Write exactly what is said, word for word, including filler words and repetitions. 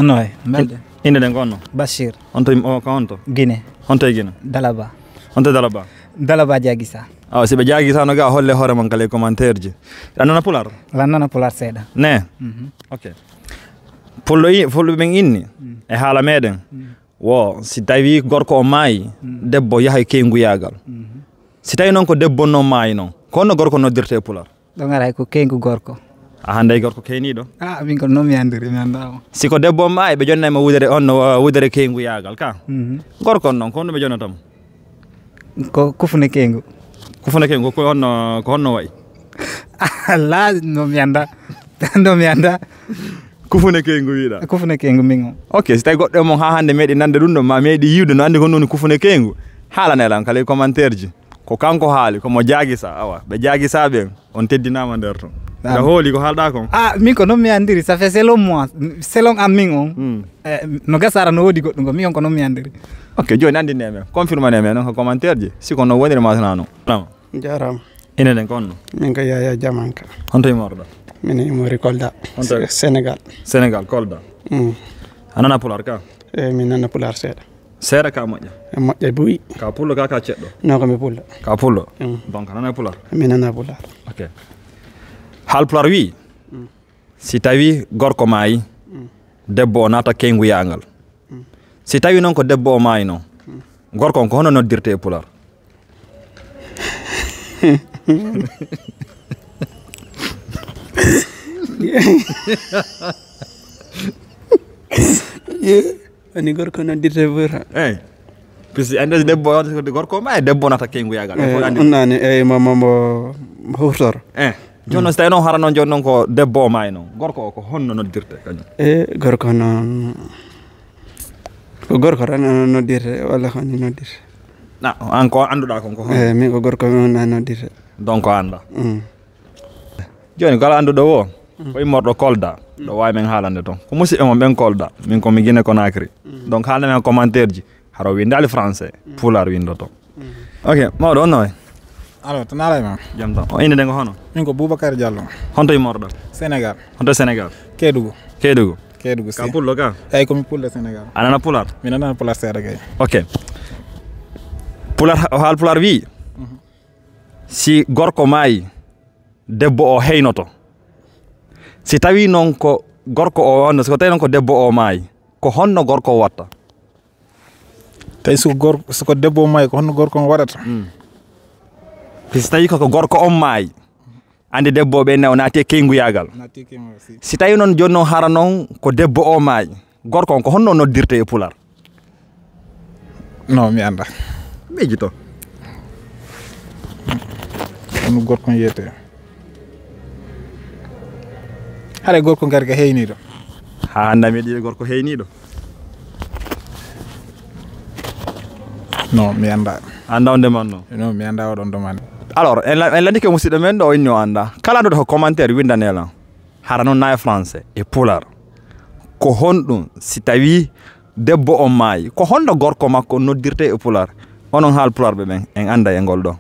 No e, mbaɗɗon? Innde nden ko honno? Bachir. Honto, o, ko honto? Guinée. Honto e Guinée? Dalaba. Honto e Dalaba? Dalaba Diaguissa. Awa, si ɓe Diaguissa no ga, holle hoore mon kala e commentaire ji. Aɗa nana Pulaar? Aɗa nana Pulaar seeɗa. Ne? Mhm. Ok. Pullo i-, Fulɓe ɓen inni e haala meɗen. Wo, si tawi gorko o maayi, debbo yaha e keynguyagal. Si tawi noon ko debbo noon maayi noon, ko honno gorko noddirte e Pulaar? Ɗon ara hay ko keyngu gorko. A hannde gorko keyniiɗo? Ah, min ko noon mi anndiri, mi anndaa mo. Si ko debbo maayi, ɓe jonnay mo wudere, honno, uh, wudere keynguyagal ka. Mhm. Gorko on noon, ko honno ɓe jonnata mo? Ko kufune keyngu. Kufune keyngu, ko honno, ko honno wayi? Alaa, no mi anndaa. No mi anndaa. Kufune keyngu wiɗa? Kufune keyngu min o. Ok, si tawi goɗɗo e mon haa hannde meeɗi nande ɗum ɗo, ma meeɗi yiwde no anndi ko ɗum woni kufune keyngu, haalane lan kala e commentaire ji. Ko kanko haali, ko mo Diaguissa, awa, ɓe Diaguissa ɓen, on teddinaama nder ton. Aɗa hooli ko haalɗa kon? Ah, min ko noon mi anndiri, ça fait selon moi, selon an min on. Hmm. Eh, no gasa ara no woodi goɗɗum ko, min on ko noon mi anndiri. Ok, jooni anndine men, confirmane men noon ko commentaire ji, si ko noon woniri ma tana noon. Jaaraama. Innde nden ko honno? Min ko Yaya Jamanka. Honto immorɗa? Min immori Kolda. Honto? Se-, Sénégal. Sénégal, Kolda. Mm. A nana Pulaar ka? Eh, mi nana Pulaar seeɗa. Seeɗa ka moƴƴa? E moƴƴa buy. Ka pullo ka, ka ceɗɗo? Non, ko mi pullo. Ka pullo? Mm. Donc, a nana Pulaar? Mi nana Pulaar. Ok. Haal Pulaar wi, mm, si tawi gorko maayi, mm, debbo o naata keynguyagal. Mm. Si tawi noon ko debbo o maayno, mm, gorko on ko honno noddirte e Pulaar? Ani gorko noddirte e Pulaar. Eyi. Puisque ande debbo, gorko o maayi, debbo naata keynguyagal. Eyi, fof andi. Ɗum nani, eyi, mo, mo, mo, mo huftoro. Eh. Jooni noon, so tawi noon hara noon, jooni noon ko debbo o maayi noon, gorko o ko honno noddirte kañum? E gorko noon, ko gorko tan noddirte, walla ko honno noddirte? Na, an ko annduɗa kon ko honno? Eyi, min ko gorko mi woni noddirte. Donc a annda? Mm. Jooni kala annduɗo wo, mm, ko immorɗo Kolda, mm, ɗo waawi men haalande toon. Ko musidɓe mon ɓen Kolda, min ko mi Guinée Conakry. Mm. Donc haalande men commentaire ji. Hara o winndaali français, mm, Pulaar winndoto. Mm. Ok, mawɗo, on no wayi? Alors, to naalay ma. Jam tan. O innde nden ko hono? Min ko Boubacar Diallo. Honto immorɗo? Sénégal. Honto Sénégal? Kédougou. Kédougou? Kédougou, si. Ka pullo ka? Eyi, ko mi pullo Sénégal. A nana Pulaar? Mi nana Pulaar seeɗa kay. Ok. Pulaar, o haal Pulaar wi, mhm, si gorko maayi, debbo o heynoto. Si tawi noon ko gorko o, wonno, si ko tawi noon ko debbo o maayi, ko honno gorko o watta? Tawi so gor-, so ko debbo o maayi, ko honno gorko on waɗata? Mm. Puisque so tawi ko, ko gorko on maayi, andi debbo ɓe ne o naati e keynguyagal. Naati e keynguyagal, si. Si tawi noon jooni noon hara noon ko debbo o maayi, gorko on ko honno noddirte e Pulaar? Non, mi annda. Miijito. Honno gorko on wiyete? Haɗa gorko garga heyniiɗo. Haa hannde mi yiɗi gorko heyniiɗo. Non, mi annda. Annda on demande non? Non, mi annda oɗon demande. Alors, en la-, en landike musidɗo men ɗo o inni o annda. Kala annduɗo ko commentaire winndane lan. Hara noon na e français, e Pulaar. Ko honɗum si tawi debbo on maayi? Ko honno gorko makko noddirte e Pulaar? Onon haal Pulaarɓe ɓen, en annda e ngol ɗo.